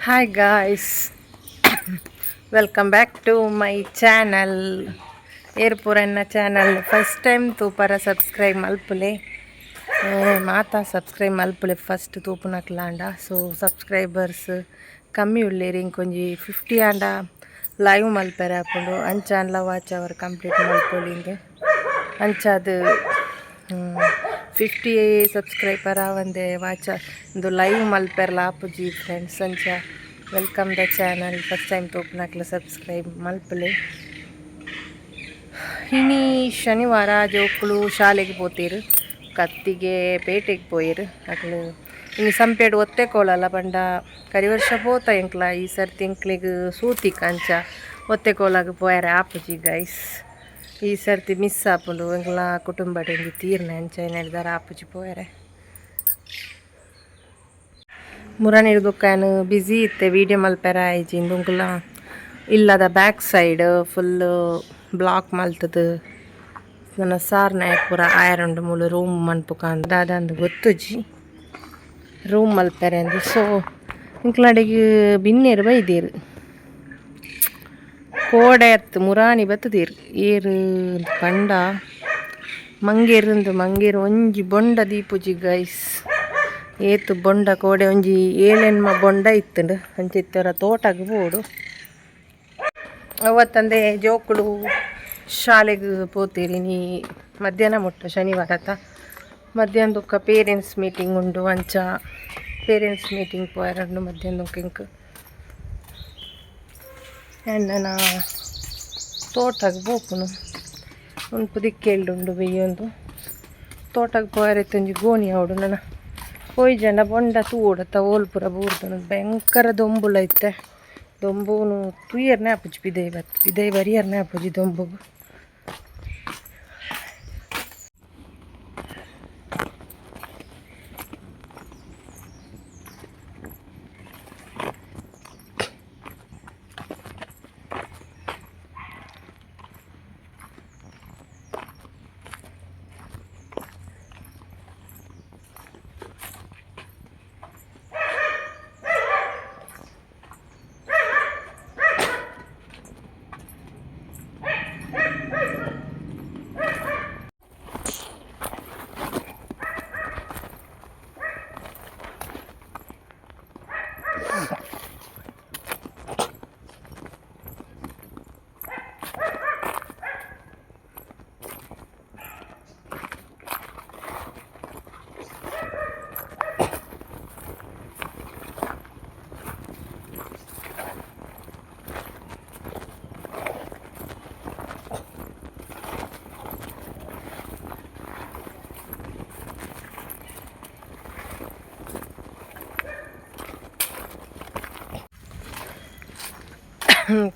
Hi guys, welcome back to my channel. ಏರ್ಪುರ ಎನ್ನ channel first time ತೂಪರ subscribe ಮಲ್ಪುಲೆ. ಮಾತಾ subscribe ಮಲ್ಪುಲೆ ಫಸ್ಟ್ ತೂಪುನಕ್ಲಾಂಡ. ಸೊ ಸಬ್ಸ್ಕ್ರೈಬರ್ಸ್ ಕಮ್ಮಿ ಉಲ್ಲೇರಿ. ಇಂಕೊಂಜಿ 50 ಆಂಡ ಲೈವ್ ಮಲ್ಪೆರೆ ಆಪುಂಡು. ಅಂಚಾನ್ಲ ವಾಚ್ ಅವರ್ ಕಂಪ್ಲೀಟ್ ಮಲ್ಪೊಲಿಂದು. ಅಂಚಾದ್ 50 ಸಬ್ಸ್ಕ್ರೈಬರ್ ಆವಂದೆ ವಾಚ ಇಂದು ಲೈವ್ ಮಲ್ಪೆರ್ಲ ಆಪುಜಿ ಫ್ರೆಂಡ್ಸ್. ಅಂಚ welcome the channel. First time ತೂಪುನಕ್ಲ subscribe ಮಲ್ಪುಲೆ. ಇನಿ ಶನಿವಾರ, ಜೋಕುಲು ಶಾಲೆಗೆ ಪೋತೀರು, ಕತ್ತಿಗೆ ಪೇಟೆಗೆ ಪೋಯೆರ್ ಅಕ್ಲು. ಇನಿ ಸಂಪೇಡ್ ಒತ್ತೆ ಕೋಲಲ್ಲ ಪಂಡ ಕರಿ ವರ್ಷ ಪೋತ ಎಂಕ್ಲ, ಈ ಸರ್ತಿ ಎಂಕ್ಲೆಗ್ ಸೂತಿಕ್. ಅಂಚ ಒತ್ತೆ ಕೋಲಾಗ ಪೋಯರೆ ಆಪುಜಿ ಗೈಸ್. ಈ ಸರ್ತಿ ಮಿಸ್ ಆಪುಂಡು. ಎಂಕ್ಲ ಕುಟುಂಬಡ್ ಒಂಜಿ ತೀರ್ನೆ, ಅಂಚ ಏನ್ ಆಪುಜಿ ಪೋಯರೆ. ಮುರಾನಿಡ್ ಬೊಕ್ಕ ಬಿಸಿ ಇತ್ತೆ, ವೀಡಿಯೋ ಮಲ್ಪೆರ ಆಯ್ಜಿ. ಇಂದುಂಕುಲ ಇಲ್ಲದ ಬ್ಯಾಕ್ ಸೈಡ್ ಫುಲ್ ಬ್ಲಾಕ್ ಮಲ್ತದು ನನ್ನ ಸಾರ್ ನಾಯಕ್ ಪೂರ ಆಯರುಂಡು. ಮೂಲು ರೂಮ್ ಮನ್ಪುಕ ದಾದಂದು ಗೊತ್ತುಜಿ, ರೂಮ್ ಮಲ್ಪೆರೆ ಅಂದು. ಸೊ ಇಂಕ್ಲಾಡೆಗ್ ಬಿನ್ನೆರ್ ಬೈದೇರು. ಕೋಡೆ ಅತ್ತು ಮುರಾನಿ ಬತ್ತುದೀರ್. ಏರು ಪಂಡ ಮಂಗೇರುಂದು. ಮಂಗೇರು ಒಂಜಿ ಬೊಂಡ ದೀಪುಜಿ ಗೈಸ್. ಏತು ಬೊಂಡ ಕೋಡೆ ಒಂಜಿ ಏಳೆನ್ಮ ಬೊಂಡ ಇತ್ತುಂಡು. ಅಂಚ ಇತ್ತರ ತೋಟಗ್ ಬೋಡು. ಅವತ್ತಂದೆ ಜೋಕುಲು ಶಾಲೆಗ್ ಪೋತೀರಿ. ನೀ ಮಧ್ಯಾಹ್ನ ಮುಟ್ಟ ಶನಿವಾರ ಮಧ್ಯಾಹ್ನ ಬೊಕ್ಕ ಪೇರೆಂಟ್ಸ್ ಮೀಟಿಂಗ್ ಉಂಡು. ಅಂಚ ಪೇರೆಂಟ್ಸ್ ಮೀಟಿಂಗ್ ಪೋಯರುಂಡು ಮಧ್ಯಾಹ್ನ ಇಂಕ್. ಆ್ಯಂಡ್ ತೋಟಗ್ ಪೋಪುನು. ಉಂಪು ದಿಕ್ಕೆಲ್ಡುಂಡು ಬೆಯ್ಯೊಂದು. ತೋಟಗ್ ಪೋಯರೆ ಒಂಜಿ ಗೋಣಿ ಆವಡು. ನನ ಪೋಯಿಜಂಡ ಬೊಂಡ ತೂವೊಡತ್ತ ಓಲ್ ಪೂರ ಬೂರ್ದುಂಡು. ಭಯಂಕರ ದೊಂಬುಲ ಇತ್ತೆ. ದೊಂಬುನು ತೂಯರ್ನೆ ಆಪುಜಿ. ಪಿದಯಿ ಬತ್ತು ಪಿದಯಿ ಬರಿಯರ್ನೆ ಆಪುಜಿ ದೊಂಬುಗು.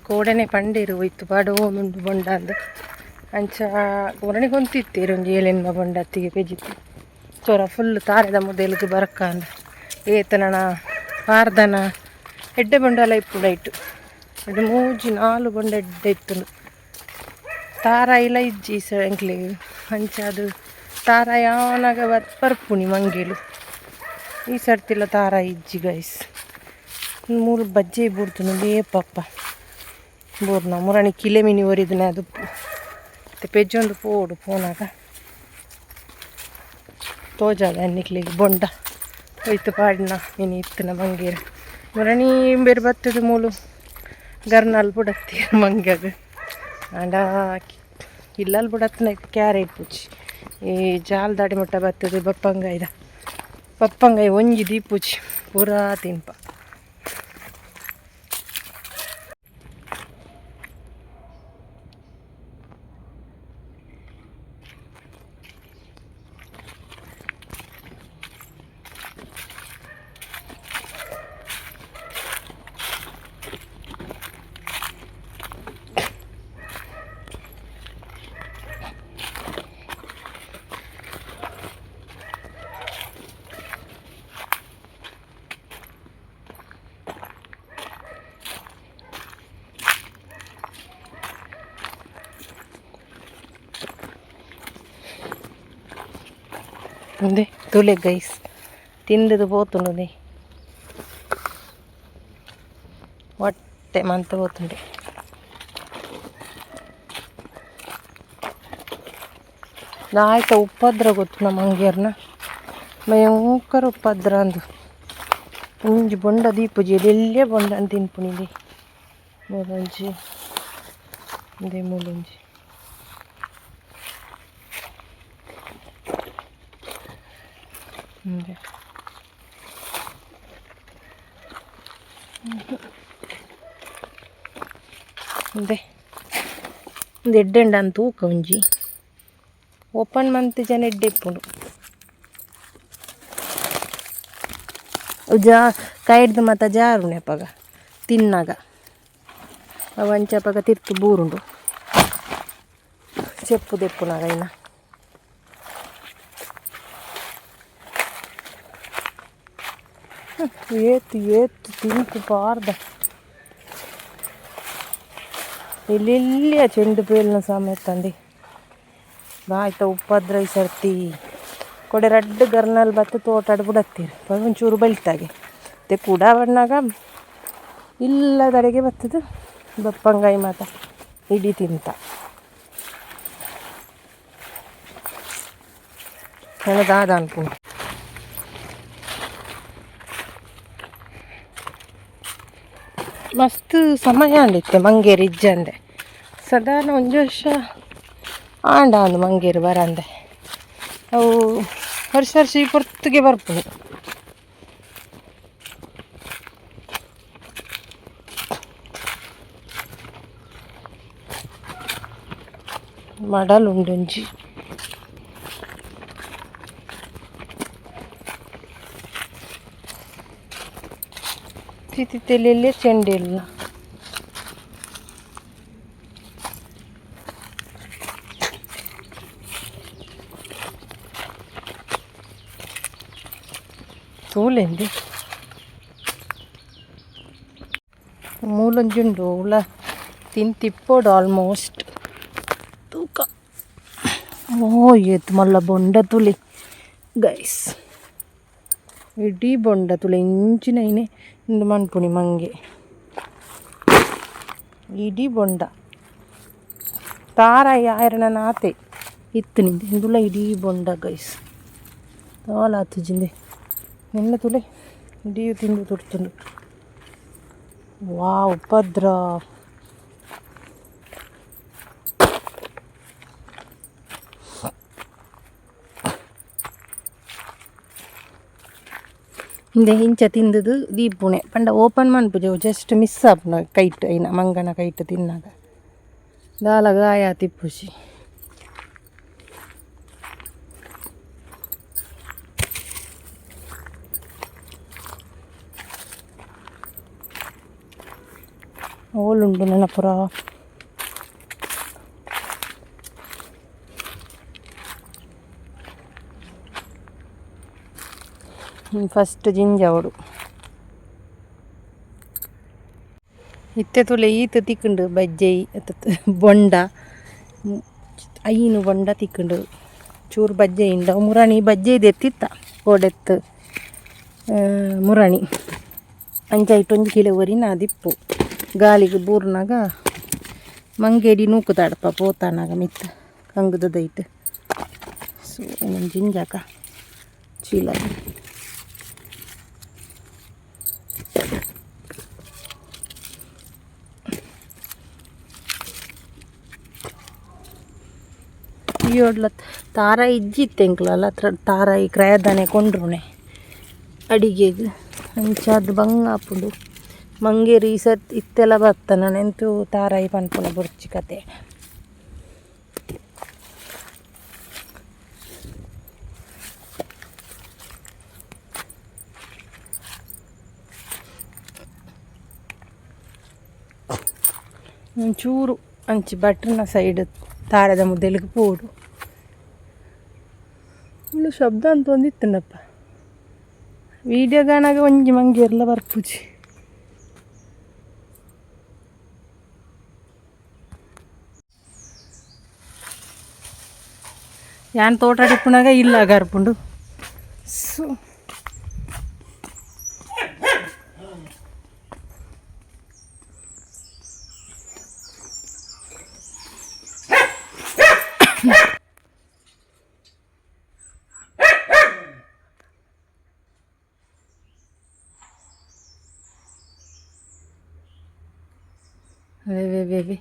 ಕೋಡೆನೆ ಪಂಡೇರು ಒಯ್ತು ಪಾಡೋಂದುಂಡು ಬೊಂಡಾಂದು. ಅಂಚ ಮುರಣಿ ಕೊಂತಿತ್ತೀರು ಒಂಜಿ ಏಳೆನ್ಮ ಬೊಂಡ ಅತ್ತಿಗೆ ಪೆಜಿತ್ತು ಚೊರ ಫುಲ್ ತಾರೆದ ಮುದೆಲ್ಗ್ ಬರಕ್ಕಾಂದ್. ಏತನನ ಪಾರ್ದನ ಎಡ್ಡೆ ಬೊಂಡಲ ಇಪ್ಪುಂಡು ಐಟು. ಎಡ್ಡೆ ಮೂಜಿ ನಾಲು ಬೊಂಡ ಎಡ್ಡೆ ಇತ್ತುಂಡು. ತಾರಾಯಿಲ ಇಜ್ಜಿ ಸ ಎಂಕ್ಲೆಗ್. ಅಂಚ ಅದು ತಾರಾಯಿ ಆನಗ ಬರ್ಪುನಿ ಮಂಗೆಲು. ಈ ಸರ್ತಿಲ ತಾರಾಯಿ ಇಜ್ಜಿ ಗೈಸ್. ಮೂಲು ಬಜ್ಜೆ ಬೂರ್ತುಂಡು ಬೇಪಪ್ಪ ಬೂರ್ನ. ಮುರಣಿ ಕಿಲೆ ಮಿನಿ ಒರಿದಿನ ಅದು ಪೆಜ್ಜೊಂದು ಪೋಡು. ಪೋನಾಗ ತೋಜಾದ ನಿಕ್ಲೆಗ್ ಬೊಂಡ ಒಯ್ತು ಪಾಡಿನ ಮಿನಿ ಇತ್ತಿನ ಮಂಗೇರು. ಮುರಣಿ ಬೇರೆ ಬತ್ತದ ಮೂಲು ಗರ್ನಾಲ್ ಬುಡತ್ತೀರ ಮಂಗ್ಯಾಗ. ಆಂಡ ಇಲ್ಲಲ್ ಬುಡತ್ತಿನ ಕ್ಯಾರೆಟ್ ಪುಚ್ಚಿ. ಈ ಜಾಲ್ ದಾಡಿ ಮುಟ್ಟ ಬತ್ತದ ಬಪ್ಪಂಗಾಯ್ದ. ಬಪ್ಪಂಗಾಯಿ ಒಂಜಿ ದೀಪುಚಿ, ಪೂರಾ ತಿನ್ಪ. ಉಂದೆ ತೂಲೆ ಗೈಸ್, ತಿಂದದು ಪೋತುಂಡು. ಒಟ್ಟೆ ಮಂತ ಪೋತುಂಡು. ದಾಯ್ತ ಉಪದ್ರ ಗೊತ್ತುನ ಮಂಗೇರ್ನ ಭಯಂಕರ ಉಪದ್ರ ಅಂದು. ಒಂಜಿ ಬೊಂಡ ದೀಪುಜಿ, ಎಲ್ಲೇ ಬೊಂಡ ಅಂತ ತಿನ್ಪುನಿದೆ. ಮೂಲೊಂಜಿ ಇಂದೇ ಮೂಲೊಂಜಿ. ಇಂದೆ ಇಂದೆ ಇಂದು ಎಡ್ಡೆಂಡ ಅಂತ ತೂಕ ಒಂಜಿ ಓಪನ್ ಮಂತ್ ಜನ ಎಡ್ಡೆ ಇಪ್ಪುಂಡು. ಜಾ ಕೈಡ್ದು ಮಾತ ಜಾರುಣೆ ಅಪಗ ತಿನ್ನಾಗ ಅವು ಅಂಚ ಅಪಗ ತಿರ್ತು ಬೂರುಂಡು ಚೆಪ್ಪು ದೆಪ್ಪುನಾಗ ಇನ್ನ. ಏತು ಏತು ತಿಂತು ಪಾರ್ದ ಎಲ್ಲೆಲ್ಲಿಯ ಚೆಂಡು ಪೇಲ್ನ ಸಮೇತಂದಿ ಬಾಯ್ತ ಉಪದ್ರ ಈ ಸರ್ತಿ. ಕೊಡೆ ರಡ್ಡು ಗರ್ನಲ್ ಬತ್ತು ತೋಟಾಡ್ ಬುಡತ್ತೀರಿ ಒಂಚೂರು ಬಲಿತಾಗೆ ಮತ್ತೆ ಕೂಡ ಬಣ್ಣಾಗ ಇಲ್ಲದಡೆಗೆ ಬತ್ತದು ಬಪ್ಪಂಗಾಯಿ ಮಾತ ಇಡೀ ತಿಂತ. ದಾದ ಅನ್ಪುಂಡು. ಮಸ್ತ್ ಸಮಯ ಅಂದಿತ್ತೆ ಮಂಗೇರು ಇಜ್ಜಂದೆ. ಸಾಧಾರಣ ಒಂಜಿ ವರ್ಷ ಆಂಡ ಅಂದು ಮಂಗೇರು ಬರಂದೆ. ಅವು ವರ್ಷ ವರ್ಷ ಈ ಪೊರ್ತುಗೆ ಬರ್ಪುಂಡು. ಮಡಲ್ ಉಂಡು ಒಂಜಿ. ತಿತಿ ಚೆಂಡಿಲ್ಲ. ತೂಲೆಂದಿ ಮೂಲೊಂಜಿ ಉಂಡು ಉಳ ತಿಂತಿಪ್ಪೋಡು ಆಲ್ಮೋಸ್ಟ್ ತೂಕ. ಓ ಏತ್ ಮಲ್ಲ ಬೊಂಡ ತುಲಿ ಗೈಸ್, ಇಡೀ ಬೊಂಡ ತುಲೆ ಇಂಚಿನ ಇಂದು ಮನ್ಪುಣಿ ಮಂಗೆ ಇಡೀ ಬೊಂಡ ತಾರಾಯಿ ಆಯರನ ನಾತೆ ಇತ್ತು ನಿಂದೆ. ಇಂದುಲ ಇಡೀ ಬೊಂಡ ಗೈಸ್ ತಾಲ ಆತುಜಿಂದೆ ನಿನ್ನ ತುಲೆ ಇಡೀ ತಿಂದು ತುರ್ತುಂಡು. ವಾ ಉಪದ್ರ. ಇಂದೆ ಇಂಚ ತಿಂದದು ದೀಪುಣೆ ಪಂಡ ಓಪನ್ ಮನ್ಪುಜೆ ಜಸ್ಟ್ ಮಿಸ್ ಆಪುನ ಕೈಟ್ ಐನ ಮಂಗನ ಕೈಟ್ ತಿನ್ನಾಗ ದಾಲ ಗಾಯ ತಿಪ್ಪುಜಿ. ಓಲುಂಡು ನನ್ನ ಪುರ. ಫಸ್ಟ್ ಜಿಂಜಾವಡು ಇತ್ತೆ ತುಲೆ ಈತ ತಿಕ್ಕುಂಡು ಬಜ್ಜೈ ಬೊಂಡ ಐನು ಬೊಂಡ ತಿಕ್ಕುಂಡು ಚೂರು ಬಜ್ಜೈ ಉಂಡು. ಮುರಾಣಿ ಬಜ್ಜೈ ದೆತ್ತಿತ್ತ ಕೋಡೆತ್ತು ಮುರಾಣಿ ಅಂಚ ಇಟ್ಟೊಂಜಿ ಕಿಲೋ ಒರಿನ ದಿಪ್ಪು ಗಾಲಿಗೆ ಬೂರ್ನಾಗ ಮಂಗೇಡಿ ನೂಕುದಾಡಪ್ಪ ಪೋತಾನಾಗ ಮಿತ್ತ ಕಂಗುದೈಟ್. ಸೊ ಒಂಜಿ ಜಿಂಜಾಕ ಚೀಲ. ಈ ತಾರಾಯಿ ಇಜ್ಜಿತ್ತೆ ಎಂಕ್ಲಲ್ಲ ತಾರಾಯಿ ಕ್ರಯದಾನೆ ಕೊಂಡ್ರುನೆ ಅಡಿಗೆಗ್ ಅಂಚಾದ್ ಬಂಗ ಆಪುಂಡು. ಮಂಗೇರು ಈ ಸರ್ತಿ ಇತ್ತೆಲ್ಲ ಬತ್ತ ನಾನು ತಾರಾಯಿ ಪನ್ಪುನ ಬೊರ್ಚಿ ಕತೆ. ಒಂಚೂರು ಅಂಚಿ ಬಟ್ರನ ಸೈಡ್ ತಾರದ ಮುದ್ದೆಲಿಗೆ ಪೋಡು ಮುಳ್ಳು ಶಬ್ದ ಅಂತ ಒಂದಿತ್ತಂಡಪ್ಪ. ವೀಡಿಯೋ ಗಾನಾಗ ಒಂಜಿ ಮಂಗೇರ್ಲ ಬರ್ಪುಜಿ. ಯಾನ್ ತೋಟ ಡಿಪ್ಪುನಾಗ ಇಲ್ಲ ಗರ್ಪುಂಡು. ಸೊ ವೆ ವೆ ವೆ ವೆ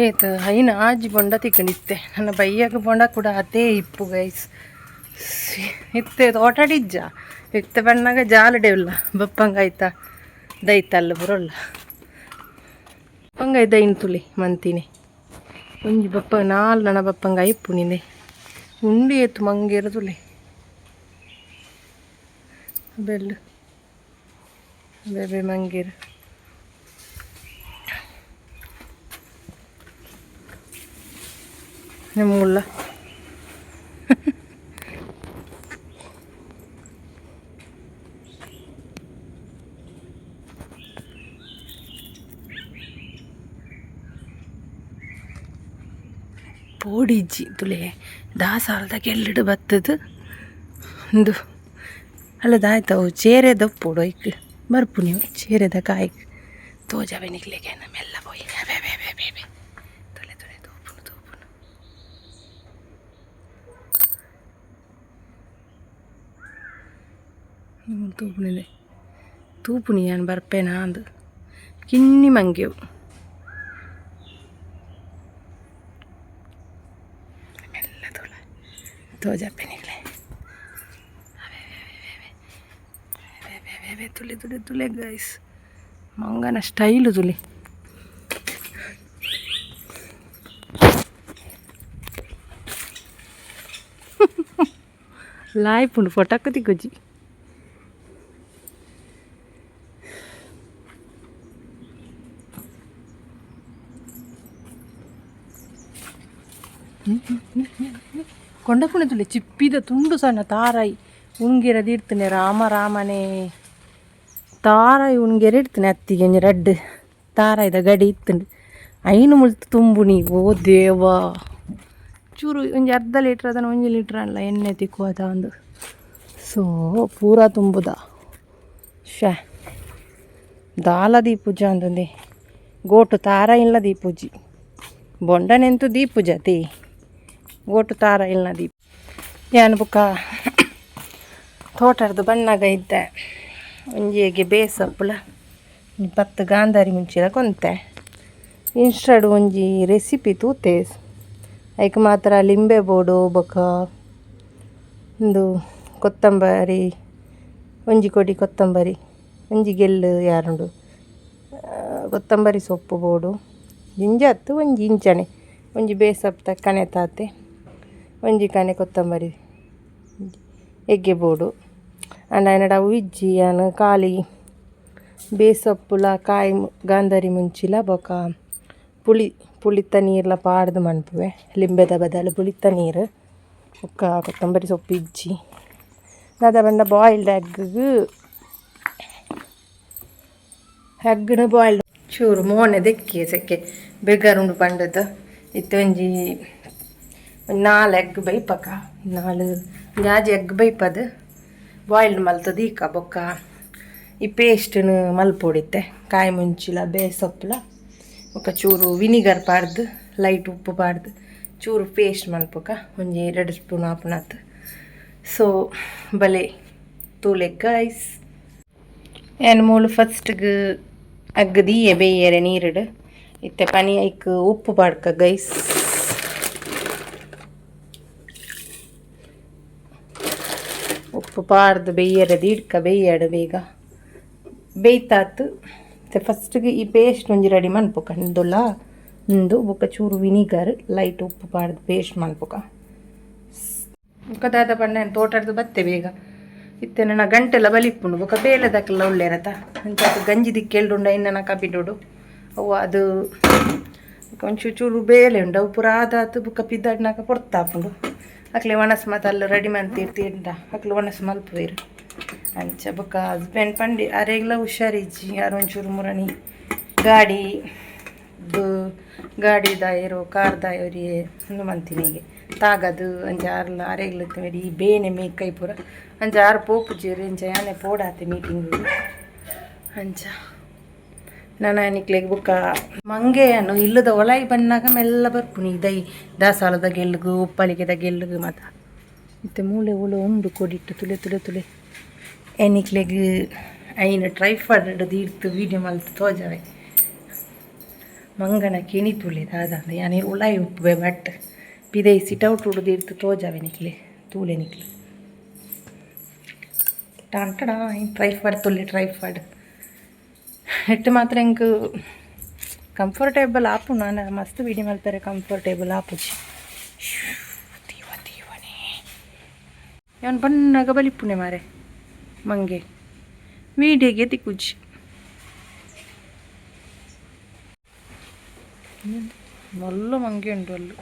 ಏತ್ ಐನ ಆಜಿ ಬೊಂಡ ತಿಕ್ಕಂಡಿತ್ತೆ ನನ್ನ ಬೈಯಾಗ ಬೊಂಡ ಕೂಡ ಅದೇ ಇಪ್ಪು ಗೈಸ್. ಇತ್ತೆ ತೋಟಡಿಜ್ಜ ಇತ್ತೆ ಬಣ್ಣಾಗ ಜಾಲಡೆ ಇಲ್ಲ ಬಪ್ಪಂಗ ಆಯ್ತಾ ದೈತಲ್ಲ ಬರೋಲ್ಲ ಬಪ್ಪಂಗ ದೈನ್ ತುಳಿ ಮಂತಿನಿ ಒಂಜಿ ಬಪ್ಪ ನಾಲ್ ನನ ಬಪ್ಪಂಗ ಇಪ್ಪು ನಿಂದೆ ಉಂಡಿ ಏತು ಮಂಗೇರ ತುಳಿ ಬೆಲ್ಲು ಬೇಬೆ ಮಂಗೇರು ಮುಲ್ಲ ಪೋಡಿಜ್ಜಿ ತುಲೆ ದಾಸಾಲದ ಗೆಲ್ಲಿಡು ಬತ್ತದು ಇಂದು ಅಲ್ಲದಾಯ್ತವು ಚೇರೆದ ಪೋಡು ಐಕ್ ಬರ್ಪು ನೀವು ಚೇರೆದ ಕಾಯ್ಕ್ ತೋಜಾವೆ ನಿಕ್ಲೆಗೆ ಮೆಲ್ಲ ಪೋಯಿ ಬೇ ಬೇ ಬೇ ಬೇ ಬೇ ತುಲೆ ತುಲೆ ತೂಪುನು ತೂಪುನು ತೂಪುನಿದೆ ತೂಪುನಿ ಯಾನ್ ಬರ್ಪೇನಾ ಅಂದು ಕಿನ್ನಿ ಮಂಗೆವು ಮೆಲ್ಲ ತುಲ ತೋಜಾಪೆ ನಿಕ್ಲೆ ಬೇ ತುಲೆ ತುಲೆ ತುಲೆ ಗೈಸ್ ಮಂಗನ ಸ್ಟೈಲು ತುಲೆ ಲಾಯ್ಪುಂಡು ಫೋಟೋ ತಿಕ್ಕೊಜಿ. ಕೊಂಡಪುಣೆ ತುಲೆ ಚಿಪ್ಪಿದ ತುಂಡು ಸಣ್ಣ ತಾರಾಯಿ ಉಂಗಿರ ಇರ್ತನೆ ರಾಮ ರಾಮನೇ ತಾರಾಯಿ ಉಂಗೆರ ಇಡ್ತನೆ ಅತ್ತಿಗೆ ಒಂಜಿ ರಡ್ಡ್ ತಾರಾಯಿದ ಗಡಿ ಇತ್ತುಂಡು ಐನು ಮುಲ್ತು ತುಂಬುನಿ ಓ ದೇವಾ ಚೂರು ಒಂಜಿ ಅರ್ಧ ಲೀಟ್ರ್ ಅದನ್ನ ಒಂಜಿ ಲೀಟ್ರ್ ಅಲ್ಲ ಎಣ್ಣೆ ತಿಕ್ಕುವದ ಒಂದು ಸೊ ಪೂರ ತುಂಬುದ ಶ್ಯಾ ದಾಲ ದೀಪುಜ ಅಂದಂದೆ ಗೋಟು ತಾರಾಯಿನ್ಲ ದೀಪುಜಿ ಬೊಂಡನೆಂತು ದೀಪುಜ ತಿ ಗೋಟು ತಾರಾಯಿಲ್ನ ದೀಪ ಯಾನ್ ಬುಕ್ಕ ತೋಟರ್ದು ಬಣ್ಣಗ ಇದ್ದೆ ಒಂಜಿಗೆ ಬೇಸಪ್ಪುಲ ಪತ್ತು ಗಾಂಧಾರಿ ಮುಂಚಿನ ಕೊಂತೆ ಇನ್ಸ್ಟಾಡ್ ಒಂಜಿ ರೆಸಿಪಿ ತೂತೆ ಐಕ್ ಮಾತ್ರ ಲಿಂಬೆ ಬೋಡು ಬೊಕ ಉಂದು ಕೊತ್ತಂಬರಿ ಒಂಜಿ ಕೊಡಿ ಕೊತ್ತಂಬರಿ ಒಂಜಿ ಗೆಲ್ಲು ಯಾರುಂಡು ಕೊತ್ತಂಬರಿ ಸೊಪ್ಪು ಬೋಡು ಜಿಂಜ ಅತ್ತು ಒಂಜಿ ಇಂಚನೆ ಒಂಜಿ ಬೇಸಪ್ತ ಕಣೆ ತಾತೆ ಒಂಜಿ ಕಣೆ ಕೊತ್ತಂಬರಿ ಎಗ್ಗೆ ಬೋಡು ಆಂಡ ಐನಡ ಅವು ಇಜ್ಜಿ ಯಾನ್ ಖಾಲಿ ಬೇಸಪ್ಪುಲ ಕಾಯಿ ಗಾಂಧಾರಿ ಮುಂಚಿಲ ಬೊಕ ಪುಳಿ ಪುಳಿತ ನೀರ್ಲ ಪಾಡ್ದು ಮನ್ಪುವೆ ಲಿಂಬೆದ ಬದಲು ಪುಳಿತ ನೀರು ಬೊಕ್ಕ ಕೊತ್ತಂಬರಿ ಸೊಪ್ಪು ಇಜ್ಜಿ ದಾದ ಪಂಡ ಬಾಯ್ಲ್ಡ್ ಎಗ್ಗ್ ಎಗ್ಗ್ನು ಬಾಯ್ಲ್ಡ್ ಚೂರು ಮೋನೆ ದೆಕ್ಕಿ ಸೆಕ್ಕೆ ಬೆಗರುಂಡು ಪಂಡದು ಇತ್ತೆ ಒಂಜಿ ನಾಲ್ ಎಗ್ ಬೈಪಕ ನಾಲ್ ಒಂಜಿ ಎಗ್ ಬೈಪದು ಬಾಯ್ಲ್ಡ್ ಮಲ್ತದ ಈಕ ಬೊಕ್ಕ ಈ ಪೇಸ್ಟ್ನು ಮಲ್ಪೊಡಿತ್ತೆ ಕಾಯಿ ಮುಂಚಿಲ ಬೇಸಪ್ಪುಲ ಬೊಕ್ಕ ಚೂರು ವಿನಿಗರ್ ಪಾಡ್ದು ಲೈಟ್ ಉಪ್ಪು ಪಾಡ್ದು ಚೂರು ಪೇಸ್ಟ್ ಮನ್ಪುಕ ಒಂಜಿ 2 ಸ್ಪೂನ್ ಆಪುನತ್ ಸೊ ಬಲೆ ತೂಲೆ ಗೈಸ್. ಯಾನ್ ಮೂಲು ಫಸ್ಟ್ಗ್ ಅಗ್ಗ್ ದೀಯೆ ಬೇಯರೆ ನೀರುಡು ಇತ್ತೆ ಪನಿ ಐಕ್ ಉಪ್ಪು ಪಾಡ್ಕ ಗೈಸ್. ಉಪ್ಪು ಪಾಡ್ದು ಬೇಯರೆ ದೀಡ್ಕ ಬೇಯಡು ಬೇಗ ಬೇಯ್ತಾತು ಇತ್ತೆ ಫಸ್ಟ್ಗೆ ಈ ಪೇಸ್ಟ್ ಒಂಜಿ ರೆಡಿ ಮನ್ಪುಕ ಇಂದುಲ ಉಂದು ಬೊಕ್ಕ ಚೂರು ವಿನಿಗರ್ ಲೈಟ್ ಉಪ್ಪು ಪಾಡ್ದು ಪೇಸ್ಟ್ ಮನ್ಪುಕ ಬೊಕ್ಕ ದಾದ ಪಂಡ ತೋಟಡ್ದು ಬತ್ತೆ ಬೇಗ ಇತ್ತೆ ನನ್ನ ಗಂಟೆಲ್ಲ ಬಲಿಪುಂಡು ಬೊಕ್ಕ ಬೇಲೆದಕ್ಲೆಲ್ಲ ಉಲ್ಲೇರತ ಅಂಚಾತ್ ಗಂಜಿ ದಿಕ್ಕೆಲ್ಡುಂಡ ಇನ್ನನ ಕಬಿಡೋಡು ಅವು ಅದು ಒಂಚೂರು ಚೂರು ಬೇಲೆ ಉಂಡು ಅವು ಪೂರ ಆದಾತು ಬೊಕ್ಕ ಪಿದಾಡ್ನಾಕ ಪೊರ್ತಾಪುಂಡು ಅಕ್ಲೆ ಒಣಸ್ ಮಾತ ಅಲ್ಲ ರೆಡಿ ಮಂತಿರ್ತಿಂಡ ಅಕ್ಲೆ ಒಣಸ್ ಮಲ್ಪುವೆರ್ ಅಂಚ ಬೊಕ್ಕ ಹಸ್ಬೆಂಡ್ ಪಂಡಿ ಅರೆಗ್ಲ ಹುಷಾರಿಜ್ಜಿ ಆರ್ ಒಂಚೂರು ಮುರಣಿ ಗಾಡಿ ಗಾಡಿದ ಏರೋ ಕಾರ್ದ ಒರಿಯೆ ಉಂದು ಮಂತಿನಿಗೆ ತಾಗದು ಅಂಚ ಆರ್ಲ ಅರೆಗ್ಲ ಈ ಬೇನೆ ಮೇಕೈ ಪೂರ ಅಂಚ ಆರು ಪೋಪುಜೆರ್ ಅಂಚ ಯಾನೆ ಪೋಡಾತೆ ಮೀಟಿಂಗ್ ಅಂಚ ನನ ನಿಕ್ಲೆಗ್ ಬುಕ್ಕ ಮಂಗೆಯನ್ನು ಇಲ್ಲದ ಒಳಗೆ ಬನ್ನಾಗ ಮೆಲ್ಲ ಬರ್ಪುನಿ ದೈ ದಾಸಾಲದ ಗೆಲ್ಲುಗು ಉಪ್ಪಳಿಗೆದ ಗೆಲ್ಲುಗು ಮಾತ ಇತ್ತೆ ಮೂಲೆ ಉಳು ಉಂಡು ಕೊಡಿಟ್ಟು ತುಲೆ ತುಲೆ ತುಲೆ ಎನಿಕ್ಲೆಗ್ ಐನ ಟ್ರೈಫಾಡ್ ದೀಡ್ತು ವೀಡಿಯೋ ಮಲ್ತ್ ತೋಜವೆ ಮಂಗನ ಕೆಣಿ ತುಲೆ ದಾದ ಯಾನೆ ಉಳಾಯಿ ಉಪ್ಪುವೆ ಬಟ್ ಪಿದೈ ಸಿಟೌಟ್ ಉಡು ದೀಡ್ತು ತೋಜವೆ ನಿಕ್ಲೆ ತೂಲೆ ನಿಕ್ಲೆ ಟಾಂಟಡಾ ಟ್ರೈಫಾಡ್ ತುಲೆ ಟ್ರೈಫಾಡ್ ಎಟ್ಟು ಮಾತ್ರ ಎಂಕ್ ಕಂಫರ್ಟೇಬಲ್ ಆಪುಂಡು ನಾನ ಮಸ್ತ್ ವೀಡಿಯೋ ಮಲ್ಪೆರೆ ಕಂಫರ್ಟೇಬಲ್ ಆಪುಜಿ. ತೀವ ತೀವನೇ ಯಾನ್ ಬನ್ನಗ ಬಲಿಪುನೆ ಮಾರೆ ಮಂಗೆ ವೀಡಿಯೋಗೆ ತಿಕ್ಕುಜಿ. ಮಲ್ಲ ಮಂಗೆ ಉಂಡು ಅಲ್ಲು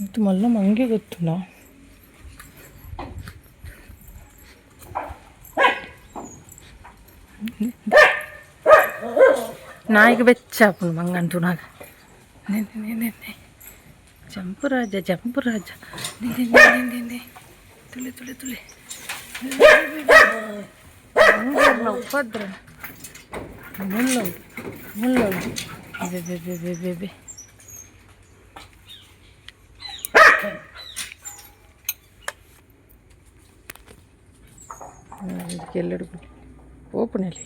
ಇದು ಮಲ್ಲ ಮಂಗೆ ಗೊತ್ತುಂಡ. ನಾಯಿಗೆ ಬೆಚ್ಚ ಆಪುಂಡು ಮಂಗನ್ ತೂನಗ. ಜಂಪು ರಾಜ ಜಂಪು ರಾಜ ತುಲೆ ತುಲೆ ತುಲೆ ಮಂಗರ್ನ ಉಪದ್ರ ಮುಳ್ಳು ಮುಳ್ಳು ಬೆ ಬೆ ಬೆ ಬೆ ಬೆ ಬೆ ಎಲ್ಲೆಡು ಓಪನಲ್ಲಿ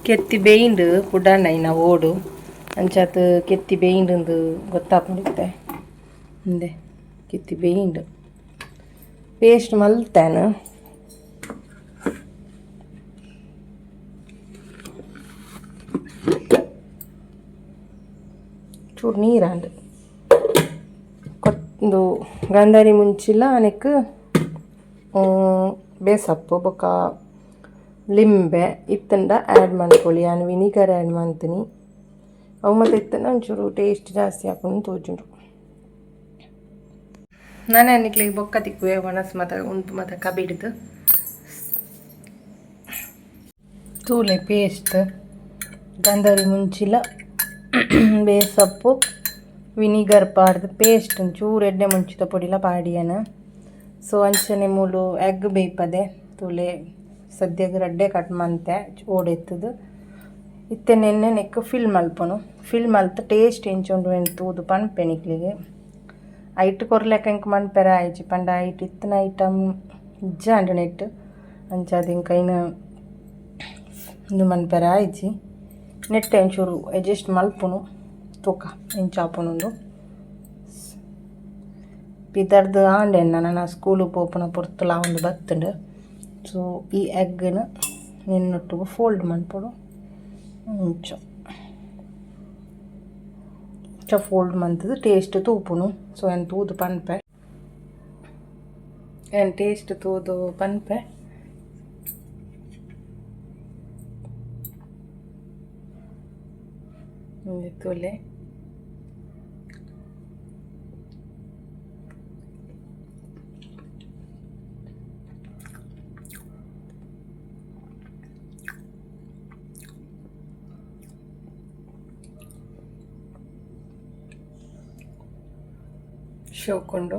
ಕೆತ್ತಿ ಬೇಯಿಂಡು ಪುಡಾಣ ಇನ್ನ ಓಡು ಅಂಚಾತ್ ಕೆತ್ತಿ ಬೇಯಿಂಡು ಗೊತ್ತಾಪುಂಡು ಇಂದೆ ಕೆತ್ತಿ ಬೇಯಿಂಡು ಪೇಸ್ಟ್ ಮಲ್ತೇನೆ. ಚೂರು ನೀರಾಂಡ್ ಕೊತ್ತಂದು ಗಾಂಧಾರಿ ಮುಂಚಿಲ ಅನೆಕ್ ಬೇಸಪ್ಪು ಬೊಕ್ಕ ಲಿಂಬೆ ಇತ್ತಂಡ ಆ್ಯಡ್ ಮನ್ಪೊಲಿ. ಯಾನ್ ವಿನಿಗರ್ ಆ್ಯಡ್ ಮಂತಿನಿ. ಅವು ಮಾತ ಇತ್ತಂಡ ಒಂಚೂರು ಟೇಸ್ಟ್ ಜಾಸ್ತಿ ಆಪುಂಡು ತೋಜುಂಡು. ನಾನೇ ನಿಕ್ಲೆಗ್ ಬೊಕ್ಕ ತಿಕ್ಕುವೆ. ಒಣಸ್ ಮಾತ ಉಂಟು ಮಾತ ಕಬಿಡ್ದು ತೂಲೆ ಪೇಸ್ಟ್ ಗಾಂಧಾರಿ ಮುಂಚಿಲ ಬೇಸಪ್ಪು ವಿನಿಗರ್ ಪಾಡ್ದು ಪೇಸ್ಟ್ ಒಂಚೂರು ಎಡ್ಡೆ ಮುಂಚಿದ ಪೊಡಿಲ ಪಾಡಿಯನ. ಸೊ ಅಂಚನೆ ಮೂಲು ಎಗ್ ಬೇಯ್ಪದೆ ತೂಲೆ. ಸದ್ಯಗ್ ರಡ್ಡೆ ಕಟ್ ಮಂತೆ ಓಡೆತ್ತದು ಇತ್ತೆ ನೆನ್ನೆ ನೆಕ್ ಫಿಲ್ ಮಲ್ಪುನು. ಫಿಲ್ ಮಲ್ತ್ ಟೇಸ್ಟ್ ಎಂಚ ಉಂಡು ಎಂದ್ ತೂದು ಪನ್ಪೆ ನಿಕ್ಲೆಗ್. ಐಟ್ ಕೊರ್ಲೆಕ ಎಂಕ್ ಮನ್ಪೆರೆ ಆಯಿಜಿ ಪಂಡ ಐಟ್ ಇತ್ತಿನ ಐಟಮ್ ಇಜ್ಜಾಂಡ್ ನೆಟ್. ಅಂಚಾದ್ ಎಂಕ್ ಐನ್ ಉಂದು ಮನ್ಪೆರೆ ಆಯಿಜಿ. ನೆಟ್ ಒಂಚೂರು ಅಡ್ಜಸ್ಟ್ ಮಲ್ಪುನು ತೂಕ ಎಂಚ ಆಪುಂಡು. ಪಿದರ್ದು ಆಂಡ್ ಎನ್ನ ನನ ಸ್ಕೂಲು ಪೋಪುನ ಪೊರ್ತುಲ ಆವೊಂದು ಬತ್ತುಂಡು. ಸೊ ಈ ಎಗ್ನ್ ನೆನ್ನೊಟ್ಟುಗು ಫೋಲ್ಡ್ ಮನ್ಪೊಡು. ಇಂಚ ಇಂಚ ಫೋಲ್ಡ್ ಮಂತುದು ಟೇಸ್ಟ್ ತೂಪುನು. ಸೊ ಯಾನ್ ತೂದು ಪನ್ಪೆ, ಯಾನ್ ಟೇಸ್ಟ್ ತೂದು ಪನ್ಪೆ. ಉಂದು ತೂಲೆ. ಶೋಕುಂಡು.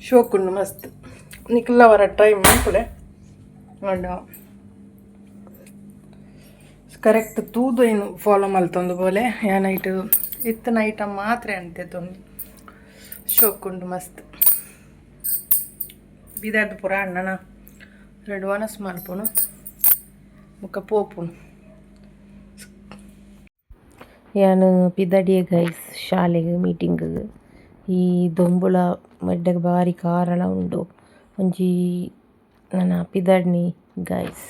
ಶೋಕುಂಡು ಮಸ್ತ್. ನಿಕಲ್ಲ ವರ ಟ್ರೈ ಮನ್ಪುಲೆ. ಆಂಡ ಕರೆಕ್ಟ್ ತೂದು ಏನು ಫಾಲೋ ಮಲ್ತೊಂದು ಬೋಲೆ. ಯಾನ್ ಐಟ್ ಇತ್ತಿನ ಐಟಮ್ ಮಾತ್ರ ಅಂತೆ. ಶೋಕುಂಡು ಮಸ್ತ್. ಬಿದರ್ದು ಪೂರ ಅಣ್ಣನ ರೆಡ್ ವನಸ್ ಮಲ್ಪುನು ಬೊಕ್ಕ ಪೋಪುನು. ಯಾನ್ ಪಿದಡಿಯೆ ಗೈಸ್ ಶಾಲೆಗ್ ಮೀಟಿಂಗ್. ಈ ದೊಂಬುಳ ಮಡ್ಡಗ್ ಬಾರಿ ಕಾರಲ ಉಂಡು ಒಂಜಿ ನನ ಪಿದಡ್ನಿ ಗೈಸ್.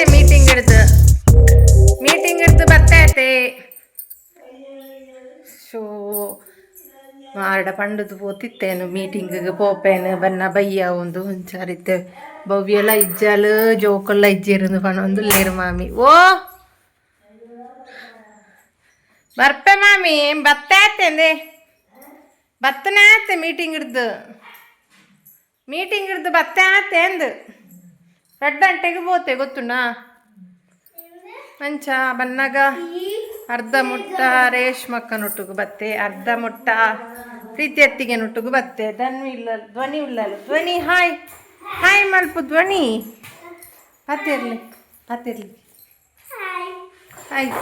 ಬತ್ತೆ ಮೀಟಿಂಗ್ ಹಿಡ್ದು, ಮೀಟಿಂಗ್ ಹಿಡ್ದು ಬತ್ತೆ. ಶೋ ಮಾರಡ ಪಂಡದು ಪೋತಿತ್ತೇನು, ಮೀಟಿಂಗ್ ಪೋಪೇನು ಬನ್ನ ಬಯ್ಯ ಒಂದು ಒಂಚಾರಿತ್ತೆ. ಭವ್ಯಲ ಇಜ್ಜಾಲು, ಜೋಕುಲ್ಲ ಇಜ್ಜೇರು ಪಣೊಂದು ಲೇರು ಮಾಮಿ. ಓ ಬರ್ಪೆ ಮಾಮಿ, ಬತ್ತೆ ಬತ್ತನೇ ಆತೆ. ಮೀಟಿಂಗ್ ಹಿಡ್ದು, ಮೀಟಿಂಗ್ ಹಿಡ್ದು ಬತ್ತೆ ಆತೆ ಅಂದು. ರಡ್ಡ್ ಗಂಟೆಗೆ ಪೋತೆ ಗೊತ್ತುಂಡಾ? ಅಂಚ ಬನ್ನಾಗ ಅರ್ಧ ಮುಟ್ಟ ರೇಷ್ಮಕ್ಕನೊಟ್ಟಿಗೆ ಬತ್ತೆ, ಅರ್ಧ ಮುಟ್ಟ ಪ್ರೀತಿ ಅತ್ತಿಗೆ ನೊಟ್ಟಿಗೆ ಬತ್ತೆ. ಧನ್ವಿ ಇಲ್ಲ, ಧ್ವನಿ ಇಲ್ಲ. ಧ್ವನಿ, ಹಾಯ್ ಹಾಯ್ ಮಲ್ಪ. ಧ್ವನಿ ಪತ್ತಿರ್ಲಿ, ಪತ್ತಿರ್ಲಿ. ಹಾಯ್.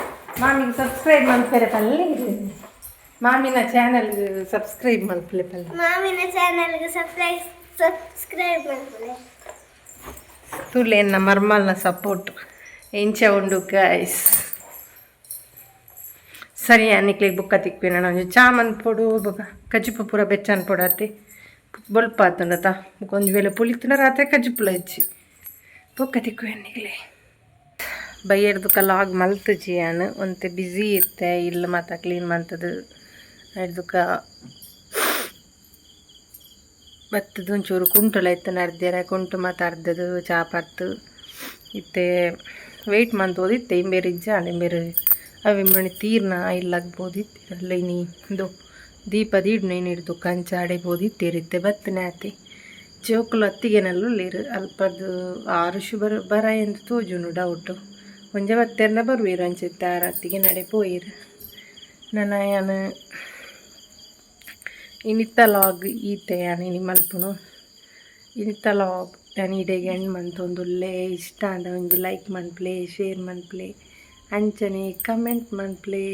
ಮಾಮಿಗೆ ಸಬ್ಸ್ಕ್ರೈಬ್ ಮಲ್ಪೆರೆ ಪಲ್ಲಿ. ಮಾಮಿನ ಚಾನಲ್ ಸಬ್ಸ್ಕ್ರೈಬ್ ಮಲ್ಪಲೆ ಪಲ್ಲಿ. ಮಾಮಿನ ಚಾನಲ್ಗೆ ಸಬ್ಸ್ಕ್ರೈಬ್ ಸಬ್ಸ್ಕ್ರೈಬ್ ಮಾಡ್ಕೊಳ್ಳಿ. ತುಲೇನ ಮರ್ಮಲ್ನ ಸಪೋರ್ಟ್ ಎಂಚ ಉಂಡು ಗೈಸ್? ಸರಿ, ನಿಕ್ಲಿಗೆ ಬುಕ್ಕ ತಿಕ್ಪಿನ. ಒಂಜಿ ಚಾ ಮನ್ಪೊಡು. ಬೊಕ ಕಜಿಪು ಪೂರ ಬೆಚ್ಚನ್ ಪೊಡಾತಿ. ಬೊಲ್ಪಾತುಂಡತ. ಬೊಕ ಒಂಜಿ ವೇಳೆ ಪುಳಿತುಂಡ ರಾತ್ರಿ ಕಜಿಪುಲ ಇಜ್ಜಿ. ಬೊಕ್ಕ ತಿಕ್ಕುವೆ ನಿಕ್ಲೆ. ಬಯ್ಯಡ್ದುಕ ಲಾಗ್ ಮಲ್ತುಜಿ ಯಾನ್. ಒಂತೆ ಬಿಸಿ ಇತ್ತೆ. ಇಲ್ಲ್ ಮಾತ ಕ್ಲೀನ್ ಮಂತುದು ಅಡ್ದುಕ ಬತ್ತದು. ಒಂಚೂರು ಕುಂಟುಲ ಇತ್ತು ಅರ್ದ್ಯರ. ಕುಂಟು ಮಾತ ಅರ್ದದು ಚಾಪರ್ತು ಇತ್ತೆ. ವೆಯ್ಟ್ ಮಂತೋದಿತ್ತೆ. ಇಂಬೇರು ಇಜ್ಜಾಂಡ್. ಇಂಬೇರು ಅವೆ ಮಣಿ ತೀರ್ನ ಇಲ್ಲಾಗ್ಬೋದಿತ್ತು ಅಲ್ಲ. ಇನಿ ಇಂದು ದೀಪ ದೀಡ್ನ ಇನಿ ಕಂಚ ಅಡೆಬೋದಿತ್ತೇರಿತ್ತೆ. ಬತ್ತನೆ ಆತೆ. ಜೋಕುಲು ಅತ್ತಿಗೆನಲ್ಲುಲ್ಲೆರ್. ಅಲ್ಪದ್ದು ಆರುಷು ಬರ ಬರ ಎಂದು ತೋಜುಂಡು, ಡೌಟು. ಒಂಜೆ ಬತ್ತೆರ್ನ ಬರುವೆರ್. ಅಂಚಿತ್ತೆ ಆರ್ ಅತ್ತಿಗೆ ನಡೆ ಪೋಯೆರ್. ನನ ಯಾನ್ ಇನಿತ್ತ ಲಾಗ್ ಈತೆ ಯಾನ್ ಇನಿ ಮಲ್ಪುನು. ಇನಿತ್ತ ಲಾಗ್ ಯಾನ್ ಇಡೆಗ್ ಎಂಡ್ ಮಂತೊಂದುಲ್ಲೆ. ಇಷ್ಟ ಆಂಡ ಒಂಜಿ ಲೈಕ್ ಮನ್ಪುಲೆ, ಶೇರ್ ಮನ್ಪುಲೆ, ಅಂಚನೆ ಕಮೆಂಟ್ ಮನ್ಪುಲೆ.